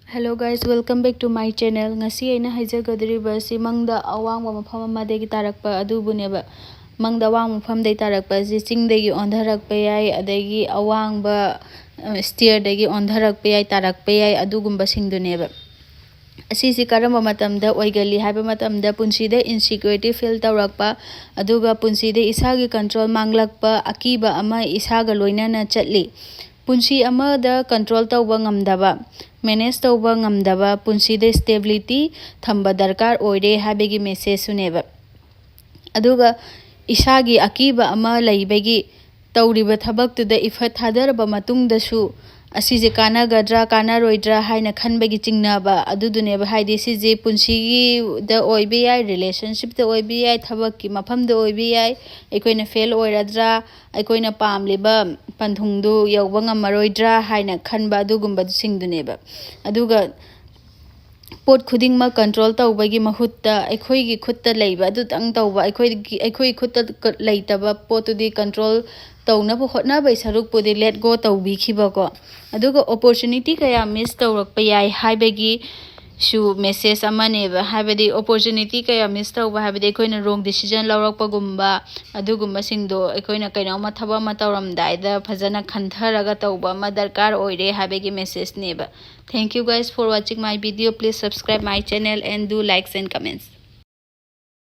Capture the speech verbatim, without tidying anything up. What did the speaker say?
Hello guys, welcome back to my channel. ꯉꯁꯤ ꯑꯩꯅ ꯍꯥꯏꯖꯒꯗꯧꯔꯤꯕ ꯑꯁꯤ ꯃꯪꯗ ꯑꯋꯥꯡꯕ ꯃꯐꯝ ꯑꯃꯗꯒꯤ ꯇꯥꯔꯛꯄ ꯑꯗꯨꯕꯨꯅꯦꯕ. ꯃꯪꯗ ꯑꯋꯥꯡꯕ ꯃꯐꯝꯗꯒꯤ ꯇꯥꯔꯛꯄ ꯑꯁꯤ ꯆꯤꯡꯗꯒꯤ ꯑꯣꯟꯊꯔꯛꯄ ꯌꯥꯏ, ꯑꯗꯒꯤ ꯑꯋꯥꯡꯕ stairꯗꯒꯤ ꯑꯣꯟꯊꯔꯛꯄ ꯌꯥꯏ, ꯇꯥꯔꯛꯄ ꯌꯥꯏ, ꯑꯗꯨꯒꯨꯝꯕꯁꯤꯡꯗꯨꯅꯦꯕ. ꯑꯁꯤꯁꯤ ꯀꯔꯝꯕ ꯃꯇꯝꯗ ꯑꯣꯏꯒꯜꯂꯤ ꯍꯥꯏꯕ ꯃꯇꯝꯗ, ꯄꯨꯟꯁꯤꯗ insecurity feel ꯇꯧꯔꯛꯄ, ꯑꯗꯨꯒ ꯄꯨꯟꯁꯤꯗ ꯏꯁꯥꯒꯤ control ꯃꯥꯡꯂꯛꯄ, ꯑꯀꯤꯕ ꯑꯃ ꯏꯁꯥꯒ ꯂꯣꯏꯅꯅ ꯆꯠꯂꯤ꯫ ꯄꯨꯟꯁꯤ ꯑꯃꯗ control ꯇꯧꯕ ꯉꯝꯗꯕ, manage ꯇꯧꯕ ꯉꯝꯗꯕ, ꯄꯨꯟꯁꯤꯗ stability ꯊꯝꯕ ꯗꯔꯀꯥꯔ ꯑꯣꯏꯔꯦ ꯍꯥꯏꯕꯒꯤ messageꯁꯨꯅꯦꯕ. ꯑꯗꯨꯒ ꯏꯁꯥꯒꯤ ꯑꯀꯤꯕ ꯑꯃ ꯂꯩꯕꯒꯤ ꯇꯧꯔꯤꯕ ꯊꯕꯛꯇꯨꯗ effort ꯊꯥꯗꯔꯕ ꯃꯇꯨꯡꯗꯁꯨ ꯑꯁꯤꯁꯦ ꯀꯥꯟꯅꯒꯗ꯭ꯔꯥ ꯀꯥꯟꯅꯔꯣꯏꯗ꯭ꯔꯥ ꯍꯥꯏꯅ ꯈꯟꯕꯒꯤ ꯆꯤꯡꯅꯕ ꯑꯗꯨꯗꯨꯅꯦꯕ. ꯍꯥꯏꯗꯤ ꯁꯤꯁꯦ ꯄꯨꯟꯁꯤꯒꯤꯗ ꯑꯣꯏꯕ ꯌꯥꯏ, relationshipꯇ ꯑꯣꯏꯕ ꯌꯥꯏ, ꯊꯕꯛꯀꯤ ꯃꯐꯝꯗ ꯑꯣꯏꯕ ꯌꯥꯏ, ꯑꯩꯈꯣꯏꯅ fail ꯑꯣꯏꯔꯗ꯭ꯔꯥ, ꯑꯩꯈꯣꯏꯅ ꯄꯥꯝꯂꯤꯕ ꯄꯟꯊꯨꯡꯗꯨ ꯌꯧꯕ ꯉꯝꯃꯔꯣꯏꯗ꯭ꯔꯥ ꯍꯥꯏꯅ ꯈꯟꯕ ꯑꯗꯨꯒꯨꯝꯕꯁꯤꯡꯗꯨꯅꯦꯕ. ꯑꯗꯨꯒ ꯄꯣꯠ ꯈꯨꯗꯤꯡꯃꯛ control ꯇꯧꯕꯒꯤ ꯃꯍꯨꯠꯇ ꯑꯩꯈꯣꯏꯒꯤ ꯈꯨꯠꯇ ꯂꯩꯕ ꯑꯗꯨꯇꯪ ꯇꯧꯕ, ꯑꯩꯈꯣꯏꯒꯤ, ꯑꯩꯈꯣꯏꯒꯤ ꯈꯨꯠꯇ ꯂꯩꯇꯕ ꯄꯣꯠꯇꯨꯗꯤ control ꯇꯧꯅꯕ ꯍꯣꯠꯅꯕꯒꯤ ꯁꯔꯨꯛꯄꯨꯗꯤ let go ꯇꯧꯕꯤꯈꯤꯕꯀꯣ. ꯑꯗꯨꯒ opportunity ꯀꯌꯥ miss ꯇꯧꯔꯛꯄ ꯌꯥꯏ ꯍꯥꯏꯕꯒꯤ ꯁꯨ message ꯑꯃꯅꯦꯕ. ꯍꯥꯏꯕꯗꯤ opportunity ꯀꯌꯥ miss ꯇꯧꯕ ꯍꯥꯏꯕꯗꯤ ꯑꯩꯈꯣꯏꯅ wrong decision ꯂꯧꯔꯛꯄꯒꯨꯝꯕ, ꯑꯗꯨꯒꯨꯝꯕꯁꯤꯡꯗꯣ ꯑꯩꯈꯣꯏꯅ ꯀꯩꯅꯣꯝꯃ ꯊꯕꯛ ꯑꯃ ꯇꯧꯔꯝꯗꯥꯏꯗ ꯐꯖꯅ ꯈꯟꯊꯔꯒ ꯇꯧꯕ ꯑꯃ ꯗꯔꯀꯥꯔ ꯑꯣꯏꯔꯦ ꯍꯥꯏꯕꯒꯤ messageꯅꯦꯕ. Thank you guys for watching my video. Please subscribe my channel and do likes and comments.